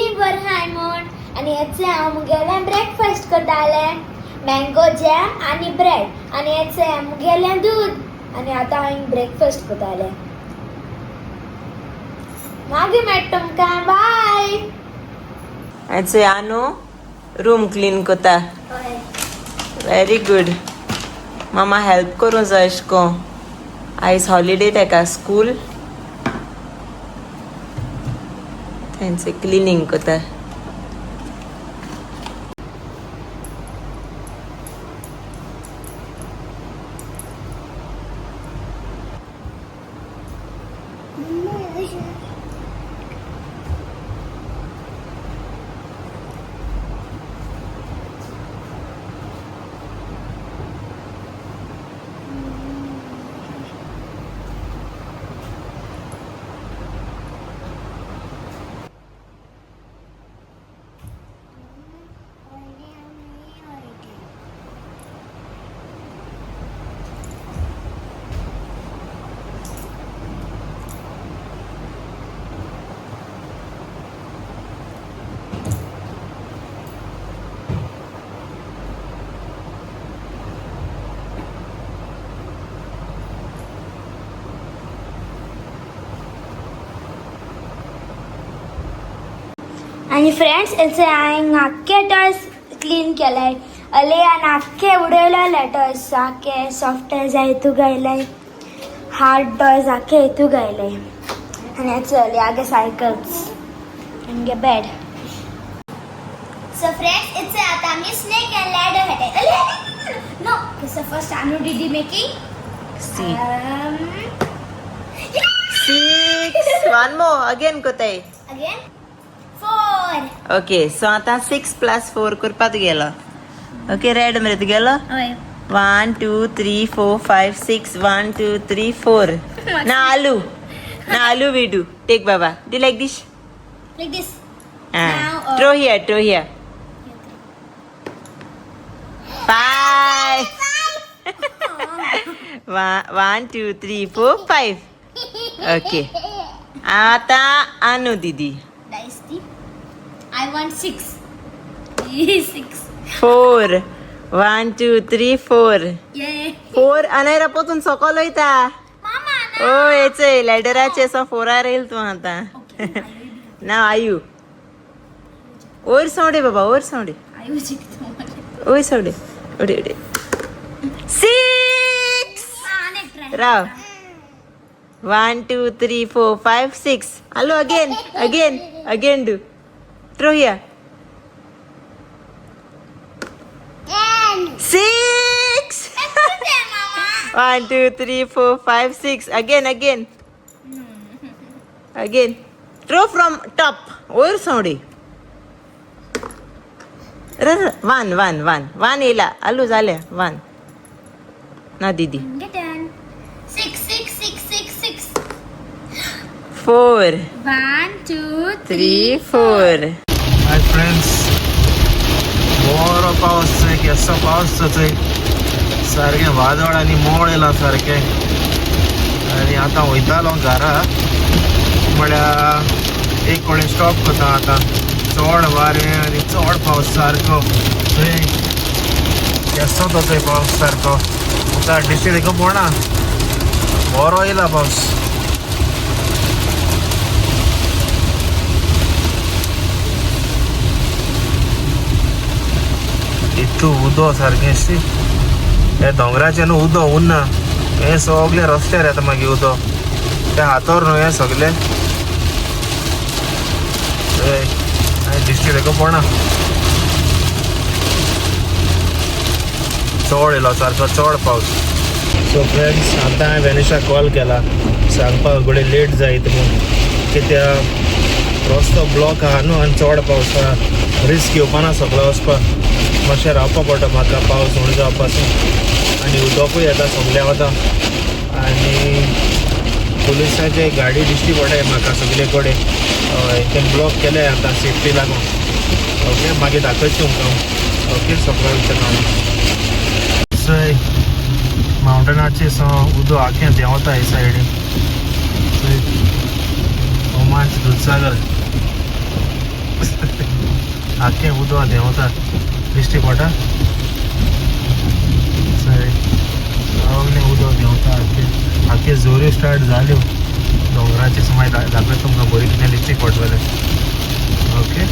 सगळीं बरें हाय म्हूण. आनी हेचे हांव मुगेलें ब्रेकफास्ट करतालें, मँगो जॅम आनी ब्रेड, आनी हेचे मुगेलें दूद. आनी आतां हांव ब्रेकफास्ट करतालें. मागीर मेळटा तुमकां, बाय. आयचे आनो रूम क्लीन करता. Very good. मामा हेल्प करूं जाय अशें को. आयज हॉलिडे तेका स्कूल, तेंचे क्लिनींग करता. आनी फ्रेंड्स, हेचे हांवें आख्खे टॉयस क्लीन केलाय. अलेयान आख्खे उडयलेले टॉयस, आख्खे सॉफ्ट टॉयज हितू घायलाय, हार्ड टॉयज आख्खे हितू घायलाय. आनी हेचे अले सायकल्स आमगे बेड. सो फ्रेंड्स, it's आता आमी स्नेक अँड लॅडर खेळटाय. नो, सो फर्स्ट आनू दीदी making. C six, one more again कोताय. Again four. Okay, सो आतां 6 + 4 करपाक गेलो. ओके, रेड मरे तुगेलो. हय. 1 2 3 4 5 6, 1 2 3 4. ना आलू, ना aloo we do take Baba do like this. Like this. Now, throw here, throw here. 5, 1 2 3 4 5. Okay, आता आनू दीदी. Dice tea. I want 6. 6. 4, 1 2 3 4. Yeah. 4 Anaira पोतून सकल वयता. Mama. ओ हेचे लॅडराचे सो फोरार येयल तूं आतां. Okay. ना आयु वयर सोडे बाबा, वयर सोडे. आयु जिखतो. वयर सोडे, उडे उडे. 6. अनेक try. Rav, 1 2 3 4 5 6. Hello, again again again do throw here. 6, 1 2 3 4 5 6. Again again again throw from top. वयर सोडे. 1 1 1 1 येयला. आलू जालें 1 ना दीदी. Get in. 6 6 6 6 6. 4. 1 2 3 4. हाय फ्रेंड्स, बरो पावस चोय, केसो पावस चोय, सारकें वादळ आनी मोड येयला सारकें. आनी आतां वयतालो घरा, म्हळ्यार एक कडेन स्टॉप करता आतां. चड वारें आनी चड पावस सारको थंय, केसो तो थंय पावस सारको आतां दिश्टी देखून पळोवना, बरो येयला पावस. इतू उदो सारकें शी, हे दोंगराचें न्हू उदो उरना, हे सगळे रस्त्यार येता मागीर उदो, ते हातोर न्हू हे सगळे. दिश्टी देखो पळोवना, चड येयलो सारको चड पावस. सो फ्रेंड्स, आतां हांवें वेनिशाक कॉल केला सांगपाक घडये लेट जायत म्हूण, कित्याक रस्तो ब्लॉक आहा न्हू आनी चड पावस आहा, रिस्क घेवपा ना सगळो वचपाक, मातशें रावपा पडटा म्हाका पावस उणो जावपासून. आनी उदकूय येता सगळें वता आनी पुलिसाचे गाडी दिश्टी पडटा म्हाका सगळे कडेन. हय, ते ब्लॉक केले आतां सेफ्टी लागून. ओके, मागीर दाखयता तुमकां. ओके, सगळें विचारता हांव. चोय मावंटनाचे सो उदक आख्खें देंवता हे सायडीन. चोय ओमांच दुधसागर. आख्खें उदक देंवता दिश्टी पडटा. सगळें उदक देंवता आख्खें. आख्खे जोऱ्यो स्टार्ट जाल्यो दोंगराचे. मागीर दाखयता तुमकां बरी कितें दिश्टी पडटलें. ओके,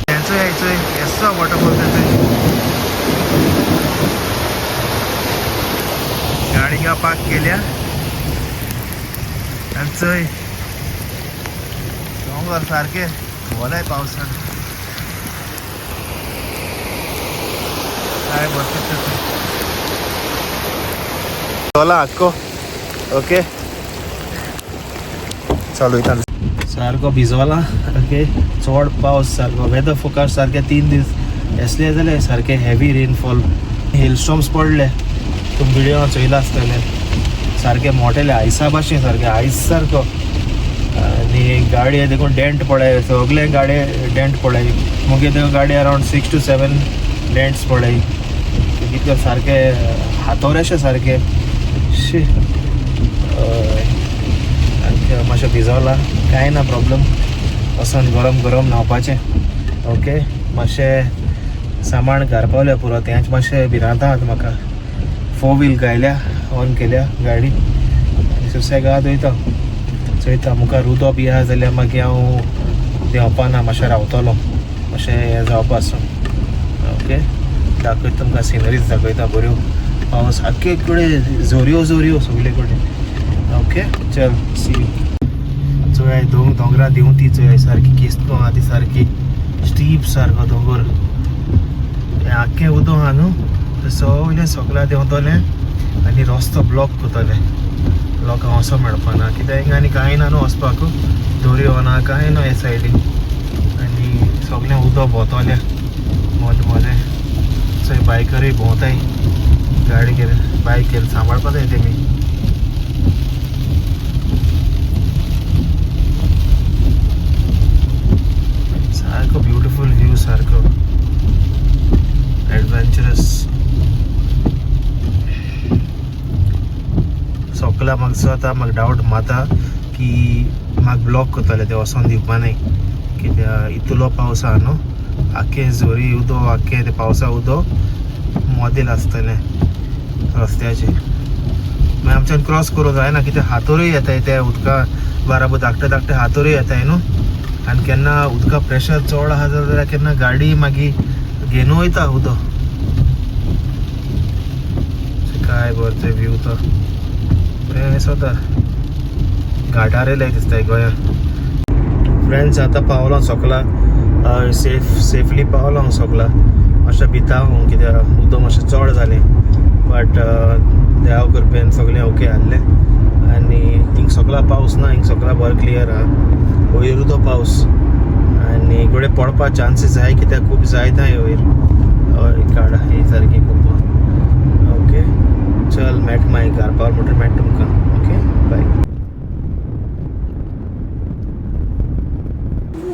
हेचोय हेचोय येसो वॉटरफॉल. तेचोय गाडी हिंगा पार्क केल्या आनी चोय दोंगर सारके भोलाय पावसान. काय बरं चला आक्को. ओके, चालू वयता. सारको भिजोला. ओके, चड पावस सारको. वेदर फोकास्ट सारके 3 दीस एसले जाले सारके हेवी रेनफॉल, हेलस्टॉर्म्स पडले. तुमी व्हिडिओ चोयला आसतले. सारके मोटेले आयसा भाशेन, सारके आयस सारको. आनी गाडी देखून डेंट पडले, सगळे गाडये डेंट पडले. मुगे देखून गाडी अरावंड 6 टू 7 डेंट्स पडले. कितके सारके हातोरेशे सारके. शी, आनी मातशें भिजोला. कांय ना प्रॉब्लम, वचोन गरम गरम न्हांवपाचें. ओके, मातशें सामान घर पावल्या पुरो. तेंच मातशें भिरांत आहा म्हाका. फोर व्हील गायल्या, ऑन केल्या गाडी आनी सुसेगाद वयता. चोयता, मुखार उदक बी आहा जाल्यार मागीर हांव देंवपा ना, मातशें रावतलो, मातशें हें जावपा आसूं. ओके, दाखयता तुमकां, सिनरीज दाखयता बऱ्यो. पावस आख्खे कडेन, झोरयो झोरयो सगळे कडेन. ओके, चल, सी. चोय, दोंगरा देंवती चोय सारकी किस्त आहा ती सारकी स्टीप सारको दोंगर. हें आख्खें उदक आहा न्हू, तें सगळें सकला देंवतलें आनी रस्तो ब्लॉक करतले. लोकांक वचोंक मेळपा ना, कित्याक हिंगा आनी कांय ना न्हू वचपाक, दर्यो ना, कांय ना हे सायडीन. आनी सगळें उदक भोंवतलें मदें मदें. चोय, बायकरूय भोंवताय गाडी घेवन, बायक घेवन. सांबाळपा जाय तेमी. सारको ब्युटिफूल व्यू, सारको एडवेंचरस. सकला म्हाका आतां म्हाका डावट माता की म्हाका ब्लॉक करतले ते, वचोन दिवपा न्हय, कित्याक इतलो पावस आहा न्हू. आख्खें झरी उदक, आख्खें ते पावसा उदक मोदेल आसतलें रस्त्याचेर. मागीर आमच्यान क्रॉस करूंक जायना, कित्याक हातोरूय येताय ते उदका बाराबर. धाकटे धाकटे हातोरूय येताय न्हू. आनी केन्ना उदका प्रेशर चड आहा जाल्यार केन्ना गाडी मागीर घेवन वयता उदक. काय बरें ते व्यू तो, बरें दिसता. घाटार येयले दिसता गोंया. फ्रेंड्स, आतां पावलो सकला, सेफली पावलो हांव सकला. मातशें भिता हांव, कित्याक उदक मातशें चड जालें, बट देवा कृपेन सगळें ओके आहलें. आनी हिंग सकला पावस ना, हिंग सकला बरो क्लियर आहा. वयर तो पावस आनी घडये पडपा चान्सीस आहाय, कित्याक खूब जायत आहाय वयर. हय, काड ही सारकी खूब. ओके, चल, मेट मागीर घर पावल म्हणटकीर मेळटा तुमकां. ओके, बाय.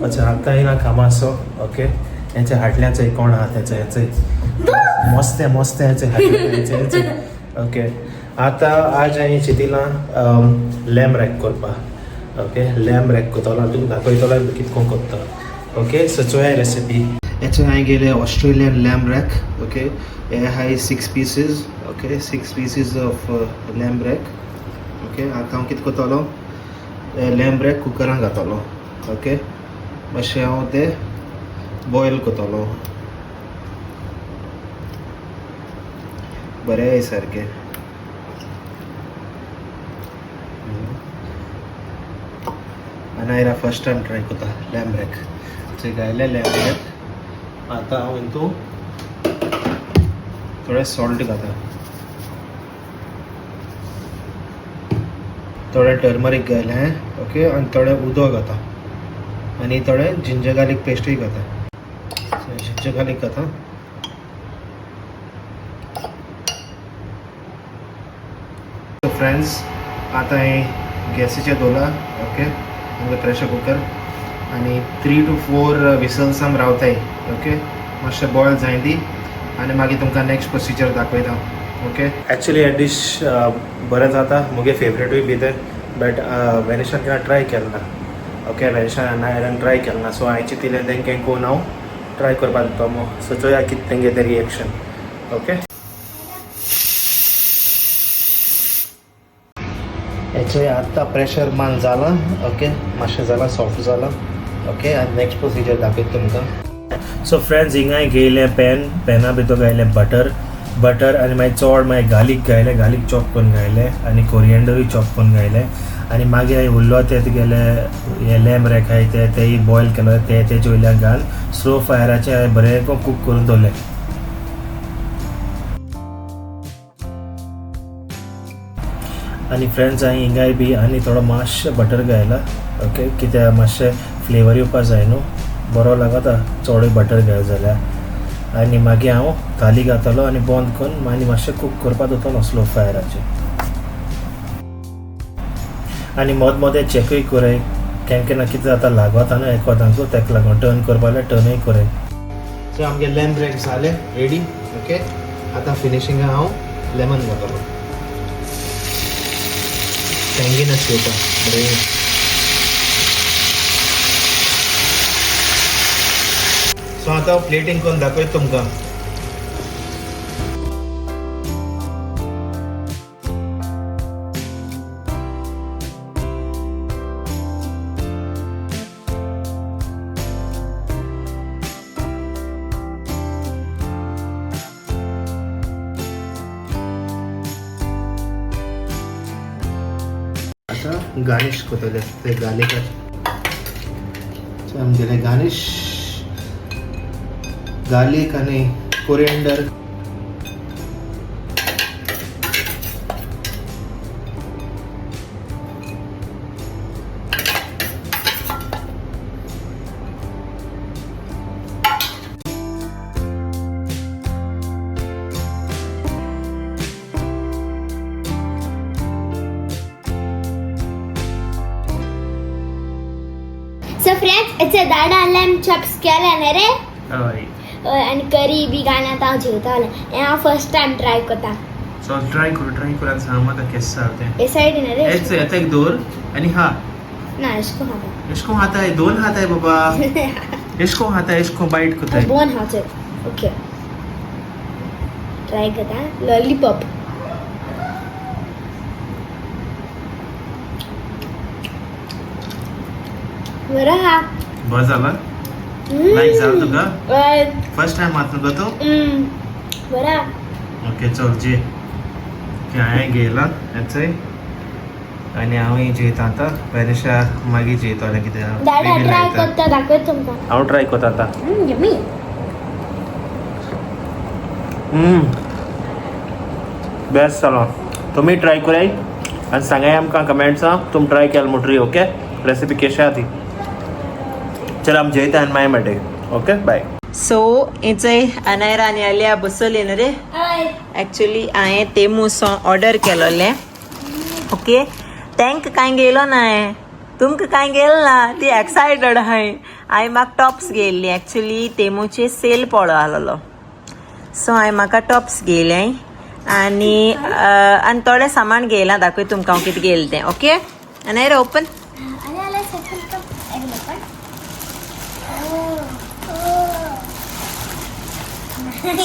अच्छा, आतां येयला कामाचो. ओके, हेचे हाटल्याचो कोण आहा तेचो हेचे मस्ते मस्ते हेचे हाटल्या हेचे. ओके, आतां आज हांवें चिंतिलां लॅम रॅक करपाक. ओके, लॅम रॅक करतलो, तुमकां दाखयतलो कितको करता. ओके, सो चोया रेसिपी. हेचे हांवें गेले ऑस्ट्रेलियन लॅम रॅक. ओके, हे आहाय 6 pieces. Okay, 6 pieces of lamb rack. Okay, आतां हांव कितें करतलो, लॅम रॅक कुकरान घातलो. ओके, मातशें हांव ते बॉयल करतलो बरें सारकें. आनी आयरा फर्स्ट टायम ट्राय करता लॅम रॅक. चोय, घायले लॅम रॅक. आतां हांव हितू थोडें सॉल्ट घाता, थोडें टर्मरीक घायलें. ओके, आनी थोडें उदक घाता आनी थोडें जिंजर गार्लीक पेस्टूय घाता. जिंजर गार्लीक घाता. फ्रेंड्स, आतां हांवें गॅसीचेर दवरला. ओके, आमकां प्रेशर कुकर आनी 3 टू 4 विसल्स आमी रावताय. ओके, मातशें बॉयल जाय दी आनी मागीर तुमकां नेक्स्ट प्रोसिजर दाखयता. ओके, एक्चुली हे डीश बरें जाता, मुगे फेवरेटूय बी तें. बट वेनिशान केन्ना ट्राय केलें ना. ओके, वेनिशान नायरान ट्राय केलें ना. सो हांवें चिंतिल्लें तेंकां कोण हांव ट्राय करपाक दितो मो. सो चोया कितें तेंगे तें रिएक्शन. ओके, हेचे आतां प्रेशर मान जालां. ओके, मातशें जालां, सॉफ्ट जालां. ओके, आनी नेक्स्ट प्रोसिजर दाखयता तुमकां. सो फ्रेंड्स, हिंगाय घेयलें पॅन, पॅना भितर घायलें बटर, बटर आनी मागीर चड मागीर गार्लीक घायलें, गार्लीक चॉप करून घायलें आनी कोरिएंडरूय चॉप करून घायलें. आनी मागीर उरलो ते तुगेले हे लॅम रॅक आहाय ते तेय बॉयल केलो, ते तेजे वयल्यान घाल स्लो फायराचेर हांवें बरें कूक करून दवरलें. आनी फ्रेंड्स, हांवें हिंगाय बी आनी थोडो मातशें बटर घायला. ओके, कित्याक मातशें फ्लेवर येवपा जाय न्हू, बरो लागता चडूय बटर घायले जाल्यार. आनी मागीर हांव थाली घातलो आनी बंद करून आनी मातशें कूक करपाक दवरतलो स्लो फायराचेर. आनी मद मदें चॅकूय करय, केन्ना केन्ना कितें जाता लागता न्हू एकोदांकू, तेका लागून टर्न करपा जाल्यार टर्नूय करय. सो आमगे लॅम रॅक जालें रेडी. ओके, आतां फिनिशिंगा हांव लेमन घातलो, टँगीनस येता बरें. सो आतां हांव प्लेटींग करून दाखयता तुमकां. आतां गार्निश करतले ते गार्लिकाचे. सो आमगेले गार्निश गार्लिक आनी कोरिएंडर. सो फ्रेंड्स, हेचे दाडा लॅम चॉप्स केले न्ही रे? हय. हय, आनी करी बी घालून आतां हांव जेवतालें. हें हांव फर्स्ट टायम ट्राय करता. सो ट्राय करू, ट्राय करून सांग म्हाका केस जालें तें. हे सायडीन रे. हेच येता एक दवर आनी हा. ना, एश कोन खाता. एश कोन हाताय, दोन हाताय बाबा, एश कोन हाताय, एश कोन बायट कोताय. बोन खावचें. ओके, ट्राय करता लॉलीपॉप. बरो आहा. बरें जाला? लायक जालें तुका? हय. फर्स्ट टायम मात न्हू गो तूं? बरो आहा. ओके, चल जे. ओके, हांवें घेयलां हेचय आनी हांवूय जेयता आतां. वेनिशा मागीर जेयतलें कित्याक दादा बेगीन ट्राय लायता. करता, दाखयता तुमकां. हांव ट्राय करता आतां. यमी. बेस्ट जालो. तुमी ट्राय कराय आनी सांगाय आमकां कमेंट्सां तुमी ट्राय केल म्हणटरी. ओके, रेसिपी कशी आहा ती. चल, आमी जेयता आनी मागीर मेळटाय. Okay, bye. सो हेचय अनायरा आनी आलिया बसली न्हू रे? हय. एक्चुली हांवें तेमूसो ऑर्डर केलोलें. ओके, तांकां कांय घेयलो ना हांवें, तुमकां कांय घेयलो ना, ती एक्सायटेड आहाय. हांवें म्हाका टॉप्स घेयल्ली. एक्चुली तेमूचे सेल पडो आसलेलो, सो हांवें म्हाका टॉप्स घेयले आनी आनी थोडें सामान घेयलां. दाखय तुमकां हांव कितें घेयलें तें. ओके, आनी ओपन. आनी आल्या सेकंड कप एक पण.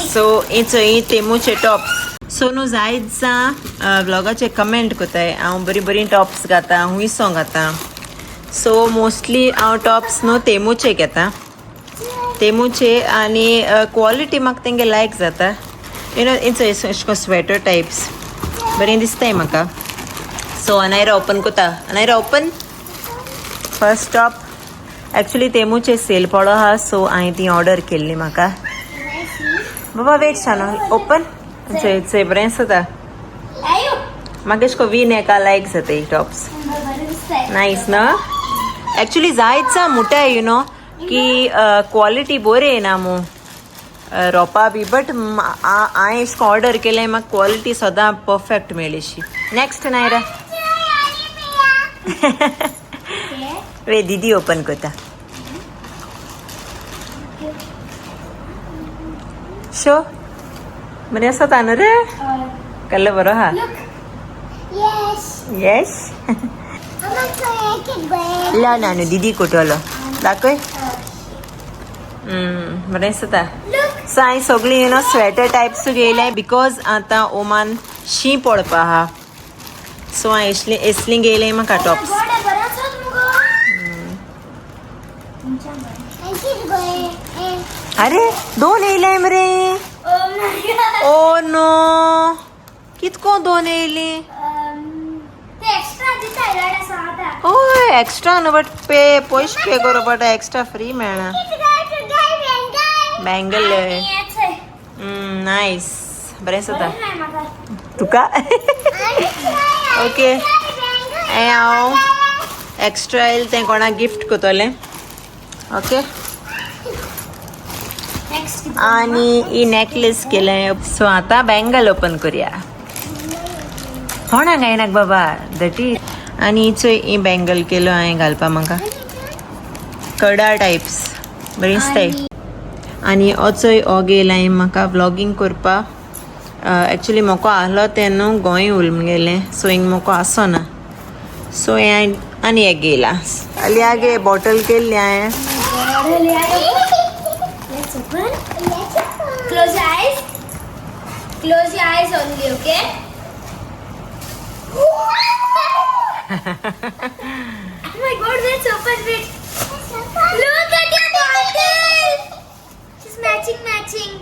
सो हेचय तेमूचे टॉप्स. सो न्हू जायत जां व्लॉगाचे कमेंट कोताय हांव बरीं बरीं टॉप्स घाता, हुंयसो घाता. सो मोस्टली हांव टॉप्स न्हू तेमूचे घेता, तेमूचे. आनी क्वॉलिटी म्हाका तेंगे लायक जाता. You know, हेचय अशें करून स्वेटर टायप्स बरें दिसताय म्हाका. सो अनायरा ओपन कोता. Anaira open first top. Actually तेमूचे सेल पडो आहा, सो हांवें ती ऑर्डर केल्ली म्हाका. बाबा वेट शानो, ओपन. चोय चोय, बरें आसता. आयो. म्हाका एशे को वी नेका लायक जाता ही टॉप्स. बरें दिसताय. नायस ना? एक्चुली जायत जा मुटाय you know की क्वॉलिटी बरी येना मू रोपा बी, बट हांवें एशें कोन्न ऑर्डर केलें, म्हाका क्वॉलिटी सदां परफेक्ट मेळ्ळी. नेक्स्ट नायरा वे, दीदी ओपन करता. शो, बरें आसता न्हू रे? कलर बरो आहा. Look. Yes. Yes. ला नानू दिदी कोटलो दाखय. बरें दिसता. सो हांवें सगळीं you know sweater types घेयले because आतां ओमान शीं पडपा आहा. सो हांवें एसली एसली घेयले म्हाका टॉप्स. गोड बरो आसात मुगो. अरे, दोन येयले मरे. Oh my God. Oh no, कितको दोन येयली? ते एक्स्ट्रा दिता येडा आसा आतां. हय, एक्स्ट्रा न्हू, बट पे पयशे पे करो, बट एक्स्ट्रा फ्री मेळना. बँगल. आनी हें. नायस, बरें दिसता. बरें नाय म्हाका. तुका ओके. हें हांव एक्स्ट्रा येयल तें कोणाक गिफ्ट करतलें. ओके. नेक्स्ट. आनी ही नेकलेस केलें. सो आतां बँगल ओपन करूया. कोणाक गायनाक बाबा दटी. आनी चोय, ही बँगल केलो हांवें घालपा म्हाका. कडा टायप्स बरी दिसताय. आनी ओचोय हो गेला म्हाका व्लॉगींग करपा. एक्चुली म्हाका आहलो तें न्हू गोंय उल गेलें, सो हिंग म्हाका आसना. सो हें आनी एक गेला आलिया गे बॉटल केल्ली हांवें. Let's open. Close your eyes. Close your eyes only, okay? Oh my God, let's open it. Look at your bottle. She's matching, matching.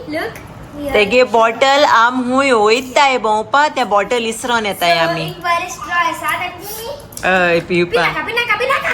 Look. Here. तेगे बॉटल आम हुंय वयताय भोंवपा, त्या बॉटल इसरोन येताय आमी. एक बरे straw आसा. हय, पिवपा. पिनाका, पिनाका, पिनाका.